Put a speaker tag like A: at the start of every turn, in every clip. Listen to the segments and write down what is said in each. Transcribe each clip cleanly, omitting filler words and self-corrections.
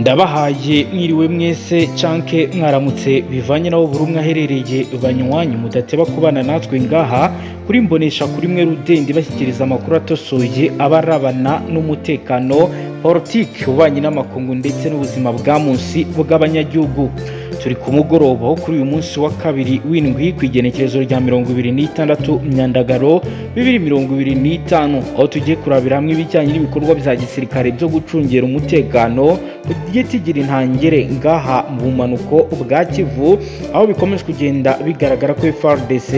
A: Ndabahaye mwiriwe mwese canke mwaramutse, bivanye naho buri umwe aherereye. Banywanyi mudateba kubana natwe ngaha kuri Mbonesha kuri mwe rudende, bashyikiriza amakuru atosoye abarabana n'umutekano, politiki, ububanyi n'amakungu ndetse n'ubuzima bwa munsi bw'abanyagihugu. Turi ku mugoroba wo kuri uyu munsi wa kabiri w'indwi, ku igenekerezo rya 26 Myandagaro 2025, aho tugiye kurabira hamwe ibijyanye n'ibikorwa bya gisirikare byo gucungera umutekano ku intangere ngaha mu bumanuko bwa Kivu, aho bikomeje kugenda bigaragara ko FARDC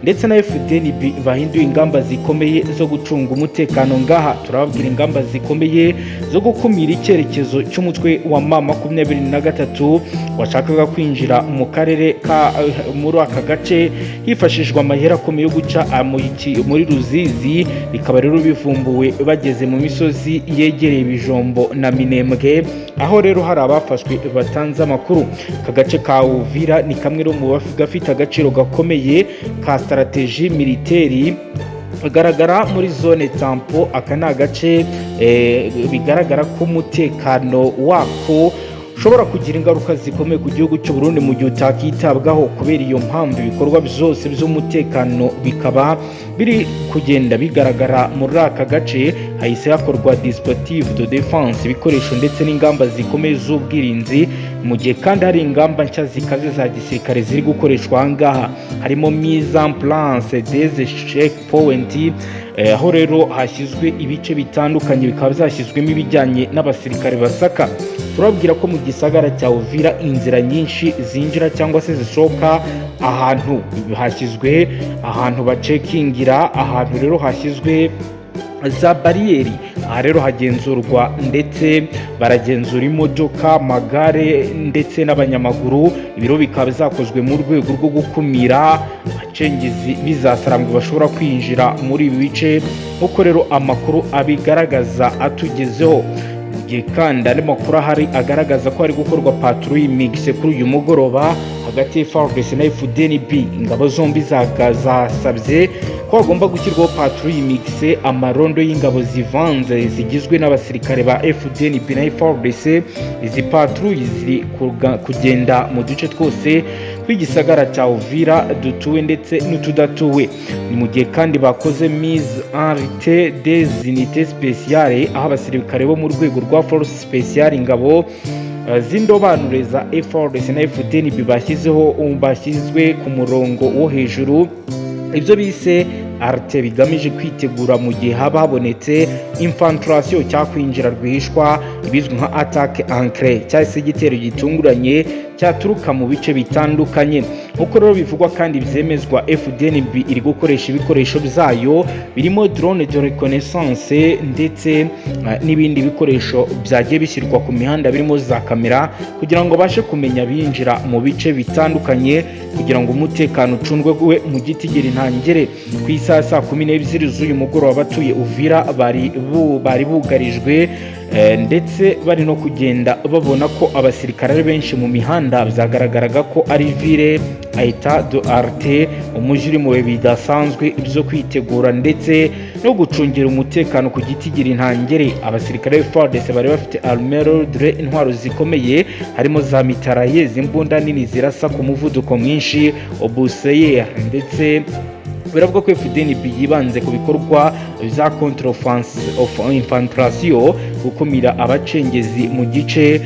A: ndetse na FDNB bahinduye ingamba zikomeye zo gucunga umutekano ngaha. Turababwira ingamba zikomeye zo gukumira icyerekezo cy'umutwe wa M23 washakaga kwinjira mu karere ka muri aka gace hifashishwa amahera akomeye yo guca muri Ruzizi, bikaba rero bivumbuwe bageze mu misozi yegereye Ibijombo na Minembwe, aho rero hari abafashwe batanze amakuru. Aka gace ka Uvira ni kamwe mu gafite agaciro gakomeye ka stratégie militaire, agaragara muri zone tampon. Aka ni agace bigaragara ko umutekano wako ushobora kugira ingaruka zikomeye ku gihugu cy'u Burundi mu gihe utakitabwaho. Kubera iyo mpamvu, ibikorwa byose by'umutekano bikaba biri kugenda bigaragara muri aka gace. Hahise hakorwa dispositif de défense, ibikoresho ndetse n'ingamba zikomeye z'ubwirinzi, mu gihe kandi hari ingamba nshya zikaze za gisirikare ziri gukoreshwa aha ngaha, harimo mise en place des checkpoint, aho rero hashyizwe ibice bitandukanye, bikaba byashyizwemo ibijyanye n'abasirikare basaka. Turabwira ko mu gisagara cya Uvira inzira nyinshi zinjira cyangwa se zisohoka ahantu hashyizwe ahantu bacekingira, ahantu rero hashyizwe za bariyeri. Aha rero hagenzurwa ndetse baragenzura imodoka, amagare ndetse n'abanyamaguru. Ibiro bikaba byakozwe mu rwego rwo gukumira abacengezi b'izasarambwe bashobora kwinjira muri ibi bice, nk'uko rero amakuru abigaragaza atugezeho. Mu gihe kandi andi makuru ahari agaragaza ko hari gukorwa patrouille mixte kuri uyu mugoroba hagati ya FARDC na FDNB. Ingabo zombi zasabye ko hagomba gushyirwaho patrouille mixte, amarondo y'ingabo zivanze zigizwe n'abasirikare ba FDNB na FARDC. Izi patrouille ziri kugenda mu duce twose tw'igisagara cya Uvira dutuwe ndetse n'utudatuwe. Ni mu gihe kandi bakoze mise en alerte des unités spéciales, aho abasirikare bo mu rwego rwa force spéciale, ingabo z'indobanure za FARDC na FDNB, bashyizeho bashyizwe ku murongo wo hejuru, ibyo bise alerte, bigamije kwitegura mu gihe haba habonetse infiltration cyangwa kwinjira rwihishwa, ibizwi nka attaque éclair cyangwa se igitero gitunguranye cyaturuka mu bice bitandukanye. Nk'uko rero bivugwa kandi byemezwa, FDNB iri gukoresha ibikoresho byayo birimo drone de reconnaissance ndetse n'ibindi bikoresho byagiye bishyirwa ku mihanda birimo za kamera, kugira ngo babashe kumenya abinjira mu bice bitandukanye, kugira ngo umutekano ucundwe mu gitigiri ntangere. Ku isaha saa 12 z'uyu mugoroba, abatuye Uvira bari bugarijwe ndetse bari no kugenda babona ko abasirikare ari benshi mu mihanda. Byagaragaraga ko ari ville état d'alerte, umujyi uri mu bihe bidasanzwe byo kwitegura ndetse no gucungira umutekano ku gitigiri ntangere. Abasirikare ba FARDC bari bafite armes lourdes, intwaro zikomeye, harimo za mitrailleuses, imbunda nini zirasa ku muvuduko mwinshi, obusiers. Ndetse biravuga ko FDNB yibanze ku bikorwa bya contre infiltration, gukumira abacengezi mu gice.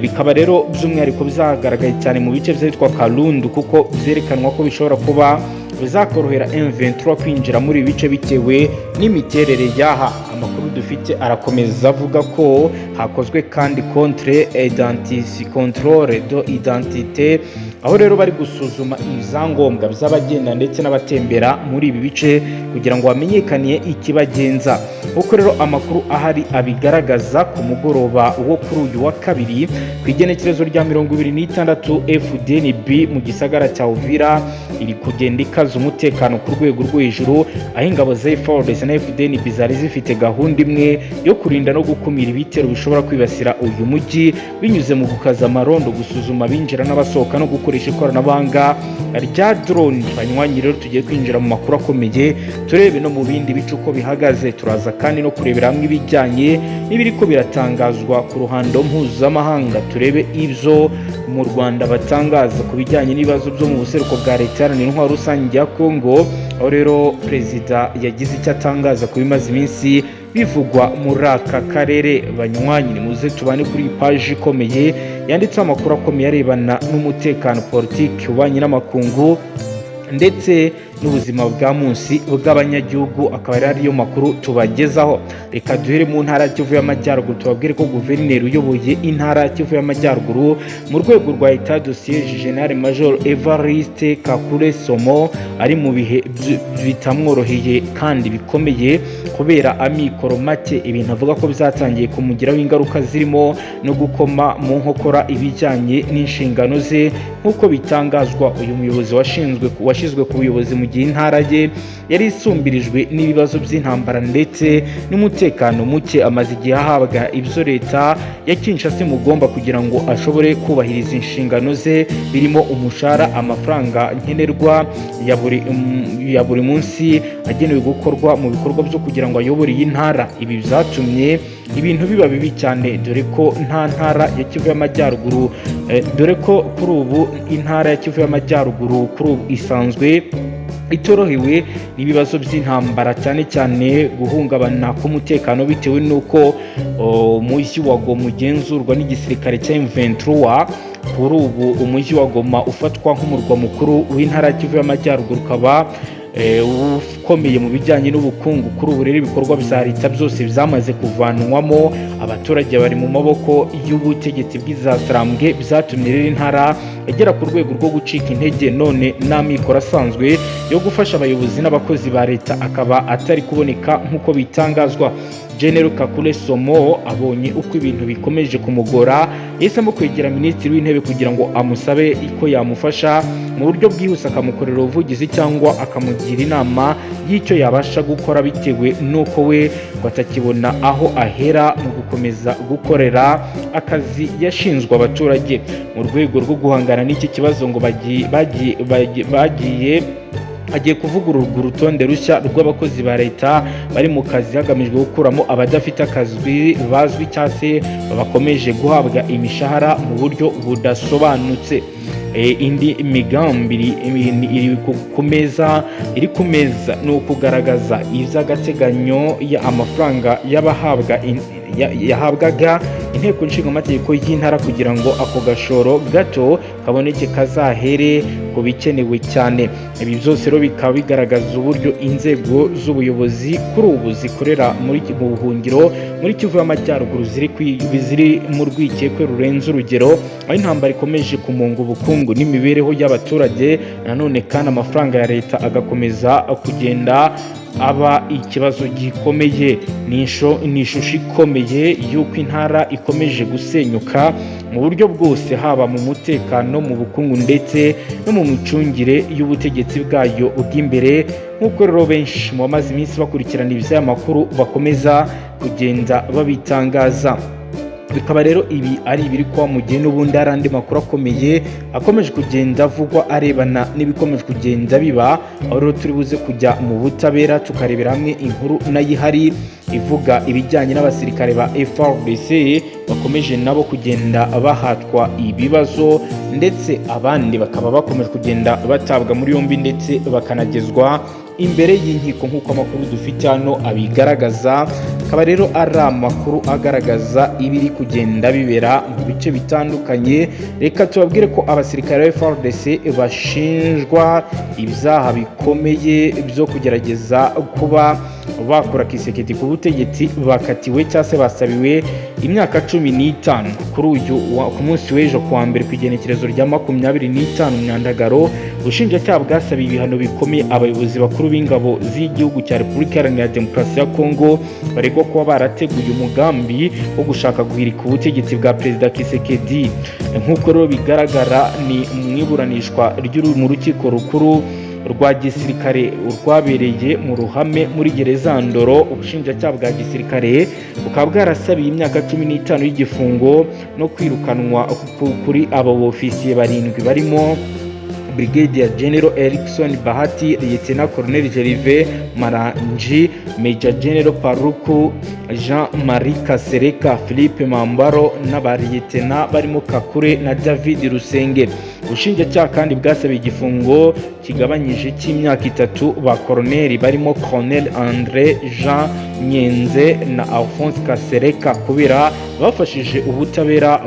A: Bikaba rero by'umwihariko byagaragaye cyane mu bice byitwa Kalundu, kuko byerekanwa ko bishobora kuba bizakorohera M23 kwinjira muri ibi bice bitewe n'imiterere y'aha. Amakuru dufite arakomeza avuga ko hakozwe kandi contre identité, contrôle d'identité, aho rero bari gusuzuma ibyangombwa by'abagenda ndetse n'abatembera muri ibi bice kugira ngo hamenyekane ikibagenza. Nk'uko rero amakuru ahari abigaragaza, ku mugoroba wo kuri uyu wa kabiri, ku igenekerezo rya 26, FDNB mu gisagara cya Uvira iri kugenda ikaza umutekano ku rwego rwo hejuru, aho ingabo za FARDC na FDNB zari zifite gahunda imwe yo kurinda no gukumira ibitero bishobora kwibasira uyu mujyi, binyuze mu gukaza amarondo, gusuzuma abinjira n'abasohoka no gukoresha ikoranabuhanga rya drone. Banywanyi rero, tugiye kwinjira mu makuru akomeye, turebe no mu bindi bice uko bihagaze. Turaza kandi kandi no kurebera hamwe ibijyanye n'ibiriko biratangazwa ku ruhando mpuzamahanga, turebe ibyo mu Rwanda batangaza ku bijyanye n'ibibazo byo mu buseruko bwa Leta Iharanira Intwaro Rusange ya Kongo, aho rero perezida yagize icyo atangaza ku bimaze iminsi bivugwa muri aka karere. Banywanyi, nimuze tubane kuri iyi paji ikomeye yanditseho amakuru akomeye arebana n'umutekano, politiki, ububanyi n'amakungu ndetse n'ubuzima bwa munsi bw'abanyagihugu, akaba ari ariyo makuru tubagezaho. Reka duhere mu ntara ya Kivu y'Amajyaruguru, tubabwire ko guverineri uyoboye intara ya Kivu y'Amajyaruguru mu rwego rwa état de siège, Général Major Evariste Kakule Somo, ari mu bihe bitamworoheye kandi bikomeye kubera amikoro make, ibintu avuga ko byatangiye kumugiraho ingaruka zirimo no gukoma mu nkokora ibijyanye n'inshingano ze. Nk'uko bitangazwa, uyu muyobozi washinzwe washyizwe ku buyobozi mu gihe intara ye yari isumbirijwe n'ibibazo by'intambara ndetse n'umutekano muke, amaze igihe ahabwa ibyo leta ya Kinshasa imugomba kugira ngo ashobore kubahiriza inshingano ze, birimo umushahara, amafaranga nkenerwa ya buri munsi agenewe gukorwa mu bikorwa byo kugira ngo ayobore iyi ntara. Ibi byatumye ibintu biba bibi cyane, dore ko nta ntara ya Kivu y'Amajyaruguru, dore ko kuri ubu intara ya Kivu y'Amajyaruguru kuri ubu isanzwe itorohewe n'ibibazo by'intambara, cyane cyane guhungabana k'umutekano bitewe n'uko umujyi wa Goma ugenzurwa n'igisirikare cya M23. Kuri ubu umujyi wa Goma ufatwa nk'umurwa mukuru w'intara ya Kivu y'Amajyaruguru, ukaba ukomeye mu bijyanye n'ubukungu. Kuri ubu rero ibikorwa bya leta byose byamaze kuvanwamo, abaturage bari mu maboko y'ubutegetsi bw'izasarambwe. Byatumye rero intara igera ku rwego rwo gucika intege, none n'amikoro asanzwe yo gufasha abayobozi n'abakozi ba leta akaba atari kuboneka nk'uko bitangazwa. General Kakule Somo abonye uko ibintu bikomeje kumugora, yahisemo kwegera minisitiri w'intebe kugira ngo amusabe ko yamufasha mu buryo bwihuse, akamukorera ubuvugizi cyangwa akamugira inama y'icyo yabasha gukora, bitewe n'uko we ngo atakibona aho ahera mu gukomeza gukorera akazi yashinzwe abaturage. Mu rwego rwo guhangana n'iki kibazo, ngo bagiye hagiye kuvugururwa urutonde rushya rw'abakozi ba leta bari mu kazi, hagamijwe gukuramo abadafite akazi bazwi cyangwa se bakomeje guhabwa imishahara mu buryo budasobanutse. Indi migambi iri ku meza ni ukugaragaza iby'agateganyo amafaranga y'abahabwa yahabwaga inteko nshingamategeko y'intara, kugira ngo ako gashoro gato kaboneke kazahere ku bikenewe cyane. Ibi byose rero bikaba bigaragaza uburyo inzego z'ubuyobozi kuri ubu zikorera muri mu buhungiro muri Kivu y'Amajyaruguru ziri mu rwikekwe rurenze urugero, aho intambara ikomeje kumunga ubukungu n'imibereho y'abaturage, nanone kandi amafaranga ya leta agakomeza kugenda aba ikibazo gikomeye. Ni ishusho ikomeye y'uko intara ikomeje gusenyuka mu buryo bwose, haba mu mutekano, mu bukungu ndetse no mu micungire y'ubutegetsi bwayo bw'imbere, nk'uko rero benshi mu bamaze iminsi bakurikirana iby'aya makuru bakomeza kugenda babitangaza. Bikaba rero ibi ari ibiri kuba mu gihe n'ubundi hari andi makuru akomeye akomeje kugenda avugwa arebana n'ibikomeje kugenda biba, aho rero turi buze kujya mu butabera tukarebera hamwe inkuru nayo ihari ivuga ibijyanye n'abasirikare ba FARDC bakomeje nabo kugenda bahatwa ibibazo, ndetse abandi bakaba bakomeje kugenda batabwa muri yombi ndetse bakanagezwa imbere y'inkiko, nk'uko amakuru dufite hano abigaragaza. Akaba rero ari amakuru agaragaza ibiri kugenda bibera mu bice bitandukanye. Reka tubabwire ko abasirikare ba FARDC bashinjwa ibyaha bikomeye byo kugerageza kuba bakura Tshisekedi ku butegetsi bakatiwe cyangwa se basabiwe imyaka 15 kuri uyu ku munsi w'ejo kuwa mbere, ku igenekerezo rya 25 Myandagaro. Ubushinjacyaha bwasabiye ibihano bikomeye abayobozi bakuru b'ingabo z'igihugu cya Repubulika Iharanira Demokarasi ya Kongo baregwa kuba barateguye umugambi wo gushaka guhirika ubutegetsi bwa Perezida Tshisekedi. Nk'uko rero bigaragara, ni mu iburanishwa mu rukiko rukuru rwa gisirikare rwabereye mu ruhame muri gereza Ndolo. Ubushinjacyaha bwa gisirikare bukaba bwarasabiye imyaka 15 y'igifungo no kwirukanwa kuri abo bofisiye barindwi, barimo Brigadier General Erikson Bahati, Lieutenant Colonel Gervais Marangi, Major General Paluku Jean Marie Kasereka, Philippe Mambaro n'abariyetena barimo Kakure na David Rusenge. Ubushinjacyaha kandi bwasabiye igifungo kigabanyije cy'imyaka 3 ba koroneri barimo Colonel André Jean Nyenze na Alphonse Kasereka kubera bafashije ubutabera,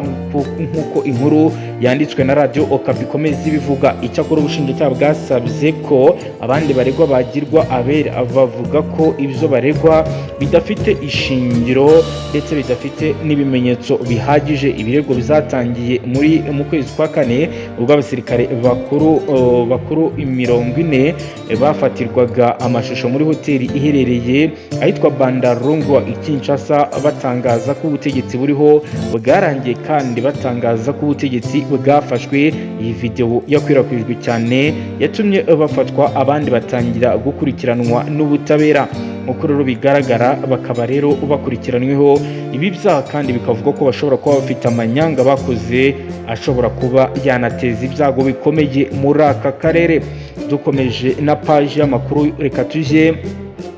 A: nk'uko inkuru yanditswe na Radio Okapi ikomeza ibivuga. Icyakora ubushinjacyaha bwasabye ko abandi baregwa bagirwa abere, bavuga ko ibyo baregwa bidafite ishingiro ndetse bidafite n'ibimenyetso bihagije. Ibirego bizatangiye muri mu kwezi kwa kane, ubwo abasirikare bakuru 40 bafatirwaga amashusho muri hoteli iherereye ahitwa Bandarungwa i Kinshasa, batangaza ko ubutegetsi buriho bwarangiye kandi batangaza ko ubutegetsi bwafashwe. Iyi videwo yakwirakwijwe cyane yatumye bafatwa, abandi batangira gukurikiranwa n'ubutabera. Nk'uko rero bigaragara, bakaba rero bakurikiranyweho ibi byaha, kandi bikavuga ko bashobora kuba bafite amanyanga bakoze ashobora kuba yanateza ibyago bikomeye muri aka karere. Dukomeje na paji y'amakuru, reka tujye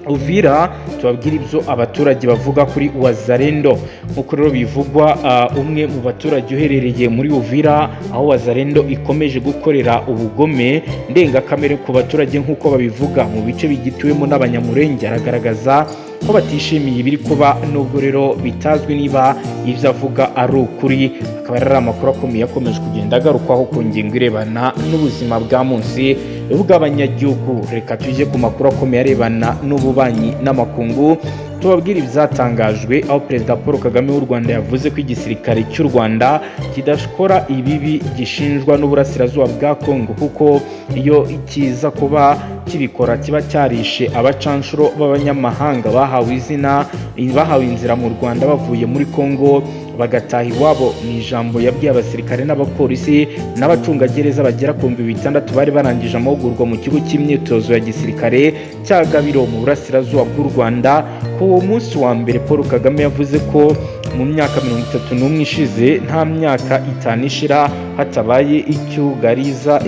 A: Uvira tubabwire ibyo abaturage bavuga kuri Wazalendo. Nk'uko rero bivugwa, umwe mu baturage uherereye muri Uvira, aho Wazalendo ikomeje gukorera ubugome ndengakamere ku baturage nk'uko babivuga mu bice bigituwemo n'Abanyamurenge, aragaragaza ko batishimiye ibiri kuba, nubwo rero bitazwi niba ibyo avuga ari ukuri. Akaba ari amakuru akomeye akomeje kugenda agarukwaho ku ngingo irebana n'ubuzima bwa munsi bw'abanyagihugu. Reka tujye ku makuru akomeye arebana n'ububanyi n'amakungu, tubabwire ibyatangajwe aho Perezida Paul Kagame w'u Rwanda yavuze ko igisirikare cy'u Rwanda kidakora ibibi gishinjwa n'uburasirazuba bwa Kongo, kuko iyo kiza kuba kibikora kiba cyarishe abacanshuro b'abanyamahanga bahawe izina, bahawe inzira mu Rwanda bavuye muri Kongo bagataha iwabo. Mu ijambo yabwiye abasirikare n'abapolisi n'abacungagereza bagera ku 6000 bari barangije amahugurwa mu kigo cy'imyitozo ya gisirikare cya Gabiro mu burasirazuba bw'u Rwanda ku munsi wa mbere, Paul Kagame yavuze ko mu myaka 31 ishize nta myaka 5 ishira hatabaye icyugariza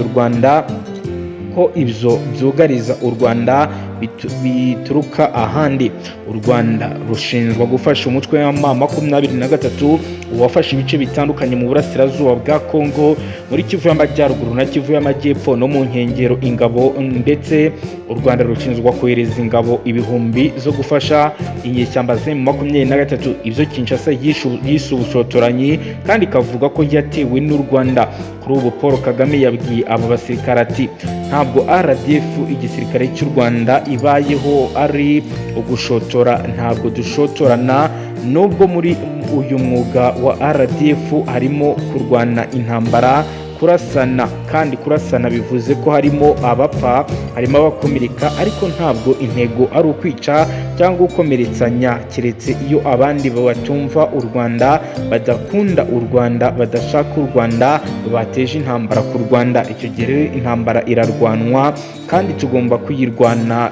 A: u Rwanda, ko ibyo byugariza u Rwanda bituruka ahandi. U Rwanda rushinjwa gufasha umutwe wa M23 wafashe ibice bitandukanye mu burasirazuba bwa Kongo, muri Kivu y'Amajyaruguru na Kivu y'Amajyepfo no mu nkengero ingabo, ndetse u Rwanda rushinjwa kohereza ingabo ibihumbi zo gufasha inyeshyamba za M23, ibyo Kinshasa yishe ubushotoranyi kandi ikavuga ko yatewe n'u Rwanda. Kuri ubu Paul Kagame yabwiye abo basirikare ati: "Ntabwo RDF, igisirikare cy'u Rwanda, ibayeho ari ugushotora. Ntabwo dushotorana, nubwo muri uyu mwuga wa RDF harimo kurwana intambara, kurasana, kandi kurasana bivuze ko harimo abapfa, harimo abakomereka, ariko ntabwo intego ari ukwica cyangwa gukomeretsanya, keretse iyo abandi batumva u Rwanda, badakunda u Rwanda, badashaka u Rwanda, bateje intambara ku Rwanda. Icyo gihe rero intambara irarwanwa kandi tugomba kuyirwana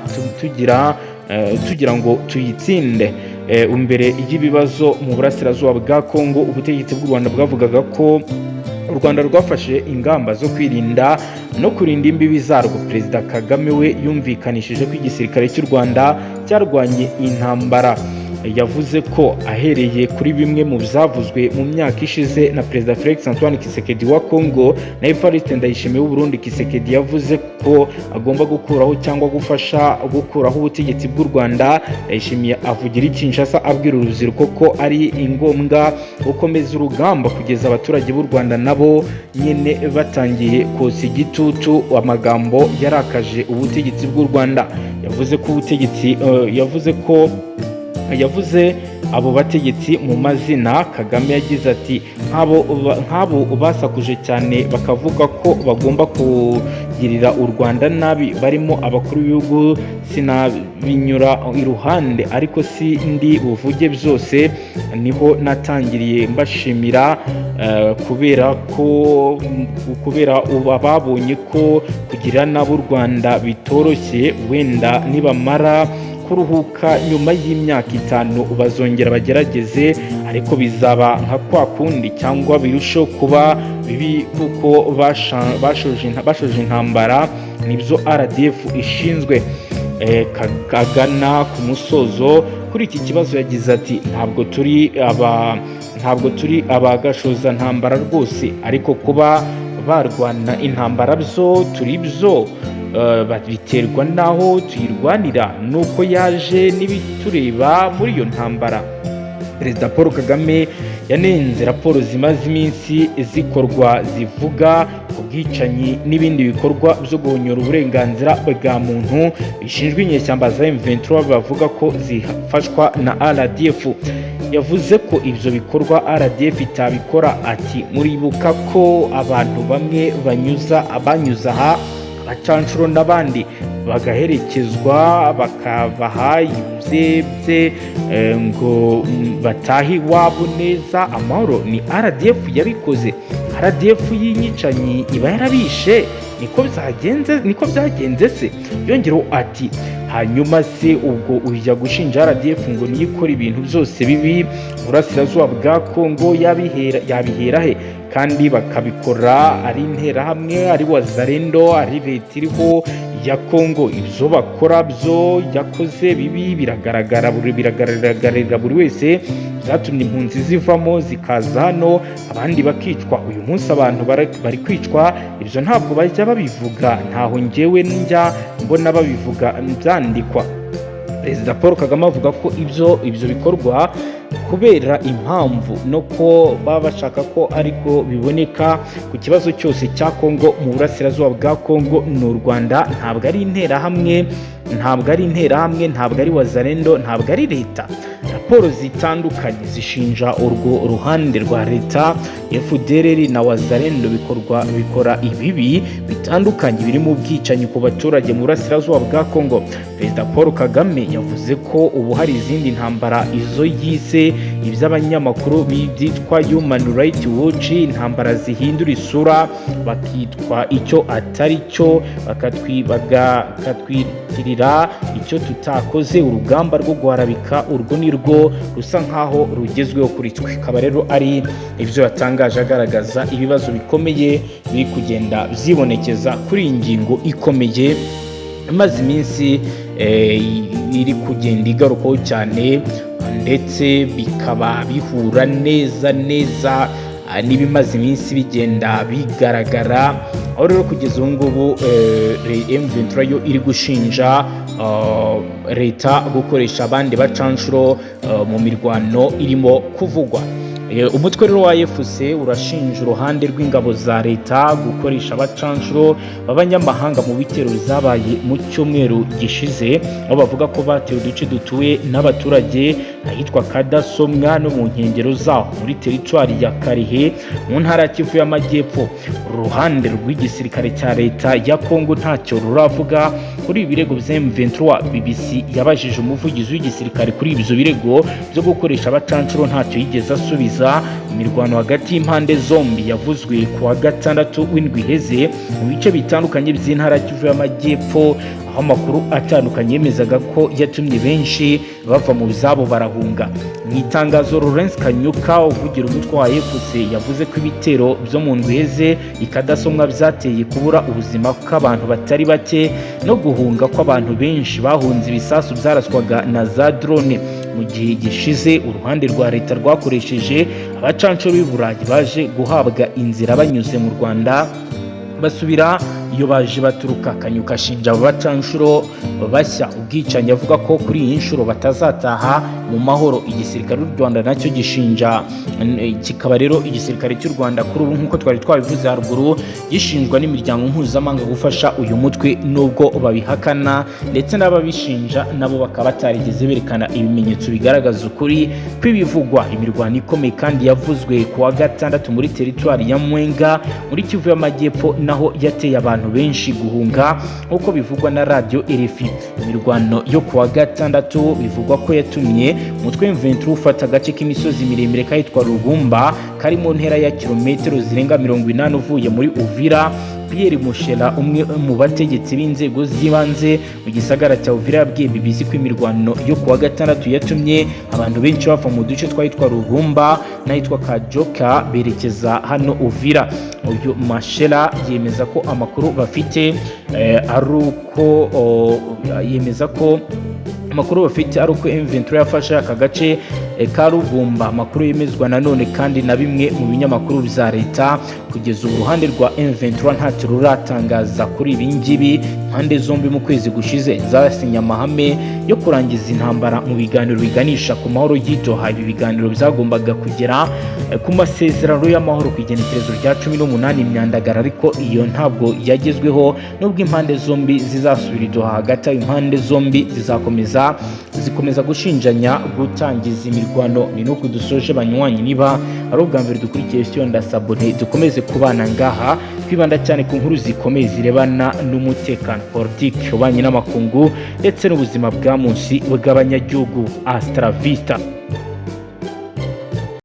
A: tugira ngo tuyitsinde." Imbere y'ibibazo mu burasirazuba bwa Kongo, ubutegetsi bw'u Rwanda bwavugaga ko u Rwanda rwafashe ingamba zo kwirinda no kurinda imbibi zarwo. Perezida Kagame we yumvikanishije ko igisirikare cy'u Rwanda cyarwanye intambara. Yavuze ko ahereye kuri bimwe mu byavuzwe mu myaka ishize na Perezida Felix Antoine Tshisekedi wa Congo na Evariste Ndayishimiye w'u Burundi. Tshisekedi yavuze ko agomba gukuraho cyangwa gufasha gukuraho ubutegetsi bw'u Rwanda. Ndayishimiye avugira i Kinshasa abwira urubyiruko ko ari ngombwa gukomeza urugamba kugeza abaturage b'u Rwanda nabo nyine batangiye kotsa igitutu, amagambo yarakaje ubutegetsi bw'u Rwanda. Yavuze ko ubutegetsi yavuze ko yavuze abo bategetsi mu mazina. Kagame yagize ati: "Nk'abo basakuje cyane bakavuga ko bagomba kugirira u Rwanda nabi, barimo abakuru b'ibihugu, sinabinyura iruhande, ariko si ndi buvuge byose. Niho natangiriye mbashimira kubera babonye ko kugirira nabi u Rwanda bitoroshye. Wenda nibamara kuruhuka nyuma y'imyaka 5 bazongera bagerageze, ariko bizaba nka kwa kundi cyangwa birusheho kuba bibi, kuko bashoje intambara, nibyo RDF ishinzwe." Kagana ku musozo kuri iki kibazo, yagize ati: "Ntabwo turi abagashoza ntambara rwose, ariko kuba barwana intambara byo turi byo. Biterwa n'aho tuyirwanira nuko yaje n'ibitureba muri iyo ntambara." Perezida Paul Kagame yanenze raporo zimaze iminsi zikorwa zivuga ku bwicanyi n'ibindi bikorwa byo guhonyora uburenganzira bwa muntu bishinjwa inyeshyamba za M23 bavuga ko zifashwa na RDF. Yavuze ko ibyo bikorwa RDF itabikora. Ati: "Muribuka ko abantu bamwe banyuza abanyuza aha, abacanshuro n'abandi, bagaherekezwa, bakabaha ibyebye ngo batahe iwabo neza amahoro? Ni RDF yabikoze? RDF y'inyicanyi iba yarabishe? Niko byagenze, niko byagenze se?" Yongeraho ati: "Hanyuma se ubwo ujya gushinja RDF ngo niyo ikora ibintu byose bibi burasirazuba bwa Kongo, yabihera he? Kandi bakabikora ari Interahamwe, ari Wazalendo, ari leta iriho ya Kongo. Ibyo bakora byo yakoze bibi biragaragara, biragaragarira buri wese. Byatumye impunzi zivamo zikaza hano, abandi bakicwa. Uyu munsi abantu bari kwicwa, ibyo ntabwo bajya babivuga. Ntaho ngewe njya mbona babivuga byandikwa." Perezida Paul Kagame avuga ko ibyo bikorwa kubera impamvu no ko baba bashaka ko ariko biboneka ku kibazo cyose cya Kongo. Mu burasirazuba bwa Kongo ni u Rwanda, ntabwo ari Interahamwe, ntabwo ari Interahamwe, ntabwo ari Wazalendo, ntabwo ari leta. Raporo zitandukanye zishinja urwo ruhande rwa leta, FDLR na Wazalendo bikora ibibi bitandukanye birimo ubwicanyi ku baturage mu burasirazuba bwa Kongo. Perezida Paul Kagame yavuze ko ubu hari izindi ntambara, izo yise iby'abanyamakuru byitwa Human Rights Watch, intambara zihindura isura bakitwa icyo atari cyo, bakatwitirira icyo tutakoze. Urugamba rwo guharabika, urwo ni rwo rusa nkaho rugezweho kuri twe. Akaba rero ari ibyo yatangaje agaragaza ibibazo bikomeye biri kugenda byibonekeza kuri iyi ngingo ikomeye imaze iminsi iri kugenda igarukaho cyane, ndetse bikaba bihura neza neza n'ibimaze iminsi bigenda bigaragara, aho rero kugeza ubu ngubu M23 yo iri gushinja leta gukoresha abandi bacanshuro mu mirwano irimo kuvugwa. Umutwe rero wa AFC urashinja uruhande rw'ingabo za leta gukoresha abacanshuro b'abanyamahanga mu bitero zabaye mu cyumweru gishize, aho bavuga ko batewe uduce dutuwe n'abaturage ahitwa Kadasomwa no mu nkengero zaho muri teritwari ya Kalehe mu ntara ya Kivu y'Amajyepfo. Uruhande rw'igisirikare cya leta ya Kongo ntacyo ruravuga kuri ibi birego bya M23. BBC yabajije umuvugizi w'igisirikare kuri ibyo birego byo gukoresha abacanshuro, ntacyo yigeze asubiza. Imirwano hagati y'impande zombi yavuzwe ku wa gatandatu w'indwi iheze mu bice bitandukanye by'intara ya Kivu y'Amajyepfo, aho amakuru atandukanye yemezaga ko yatumye benshi bava mu byabo barahunga. Mu itangazo, Lawrence Kanyuka uvugira umutwe wa AFC yavuze ko ibitero byo mu ndwi iheze ikadasomwa byateye kubura ubuzima kw'abantu batari bake no guhunga kw'abantu benshi bahunze ibisasu byaraswaga na za drone. Mu gihe gishize, uruhande rwa leta rwakoresheje abacanshuro b'i Burayi baje guhabwa inzira banyuze mu Rwanda, basubira iyo baje baturuka. Kanyuka ashinja abo bacanshuro bashya ubwicanyi, avuga ko kuri iyi nshuro batazataha mu mahoro. Igisirikare cy'u Rwanda nacyo gishinja, kikaba rero igisirikare cy'u Rwanda kuri ubu, nk'uko twari twabivuze haruguru, gishinjwa n'imiryango mpuzamahanga gufasha uyu mutwe, nubwo babihakana, ndetse n'ababishinja nabo bakaba batarigeze berekana ibimenyetso bigaragaza ukuri kw'ibivugwa. Imirwano ikomeye kandi yavuzwe ku wa gatandatu muri teritwari ya Mwenga muri Kivu y'Amajyepfo, naho yateye abantu benshi guhunga nk'uko bivugwa na radiyo RFI. Imirwano yo ku wa gatandatu bivugwa ko yatumye umutwe M23 ufata agace k'imisozi miremire kahitwa Rugumba, kari mu ntera ya kilometero zirenga 80 uvuye muri Uvira. Pierre Mushera, umwe mu bategetsi b'inzego z'ibanze mu gisagara cya Uvira, yabwiye BBC ko imirwano yo kuwa gatandatu yatumye abantu benshi bava mu duce twahitwa Rubumba n'ahitwa Kajoka berekeza hano Uvira. Uyu Mashera yemeza ko amakuru bafite ari uko yemeza ko amakuru bafite ari uko M23 yafashe aka gace ka Rubumba, amakuru yemezwa nanone kandi na bimwe mu binyamakuru bya leta. Kugeza ubu uruhande rwa M23 ntacyo ruratangaza kuri ibi ngibi. Impande zombi mu kwezi gushize zasinye amahame yo kurangiza intambara mu biganiro biganisha ku mahoro y'i Doha. Ibi biganiro byagombaga kugera ku masezerano y'amahoro ku igenekerezo rya 18 Myandagara, ariko iyo ntabwo yagezweho. Nubwo impande zombi zizasubira i Doha, hagati aho impande zombi zikomeza gushinjanya gutangiza imirwano. Ni nuko dusoje, banywanyi. Niba ari ubwa mbere dukurikiye, siyo ndasabone, dukomeze kubana ngaha, twibanda cyane ku nkuru zikomeye zirebana n'umutekano, politiki, ububanyi n'amakungu ndetse n'ubuzima bwa munsi bw'abanyagihugu. Hasta la vista.